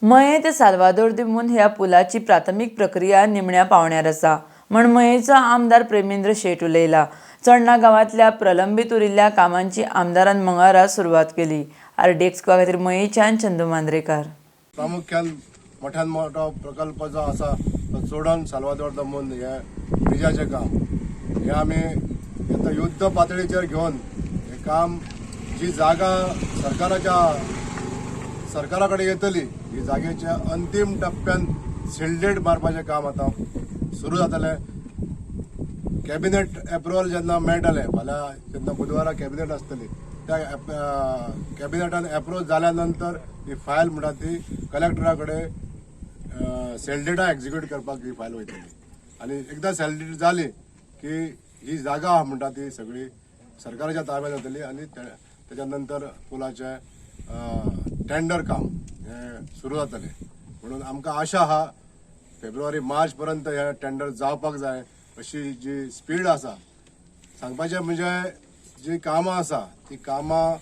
मयें ते साल्वादोर दी मुंद ह्या पुलाची प्राथमीक प्रक्रिया निमण्या पावण्यार आसा म्हण मयेंचो आमदार प्रेमेंद्र शेट उलयला. चोडणा गांवांतल्या प्रलंबीत उरिल्ल्या कामांची आमदारान मंगळारा सुरवात केली. आरडीएक्स खातीर मयेच्यान चंदू मांद्रेकार. प्रामुख्यान मोठ्यान मोठो प्रकल्प जो आसा तो चोडण साल्वादोर the मुंद हे ब्रिजाचें काम हें आमी आतां युद्ध पातळीचेर घेवन हें काम जी जागा सरकारा कडेन येतली ही जागेच्या अंतीम टप्प्यान सिल्डेड मारपाचें काम आतां सुरू जातलें. कॅबिनेट एप्रुवल जेन्ना मेळटलें, फाल्यां जेन्ना बुधवारा कॅबिनेट आसतली त्या कॅबिनेटान एप्रूव जाल्या नंतर ही फायल म्हणटा ती कलेक्टरा कडेन सेलडेटा एक्झिक्यूट करपाक ही फायल वयतली आनी एकदां सेलडेट जाली की ही जागा म्हणटा ती सगळी सरकाराच्या ताब्यात जातली आनी तेच्या नंतर पुलाचें टेंडर काम हें सुरू जातलें. म्हणून आमकां आशा आहा फेब्रुवारी मार्च पर्यंत हें टेंडर जावपाक जाय अशी जी स्पीड आसा. सांगपाचें म्हणजे जी कामां आसा ती कामां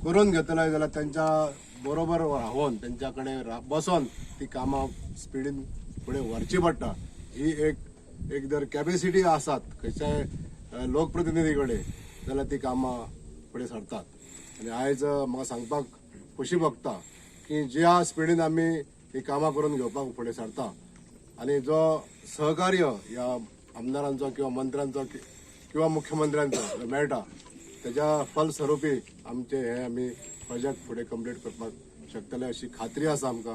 करून घेतले जाल्यार तेंच्या बरोबर रावन तेंच्या कडेन बसोन ती कामां स्पिडीन फुडें व्हरची पडटा. ही एक जर कॅपेसिटी आसात खंयच्याय लोकप्रतिनिधी कडेन जाल्यार ती कामां फुडें सरतात. आनी आयज म्हाका सांगपाक खोशी भोगता की ज्या स्पिडीन आमी ही कामां करून घेवपाक फुडें सरता आनी जो सहकार्य ह्या आमदारांचो किंवा मंत्र्यांचो किंवा मुख्यमंत्र्यांचो मेळटा तेज्या फलस्वरुपी आमचे हे आमी प्रोजेक्ट फुडें कंप्लीट करपाक शकतले अशी खात्री आसा आमकां.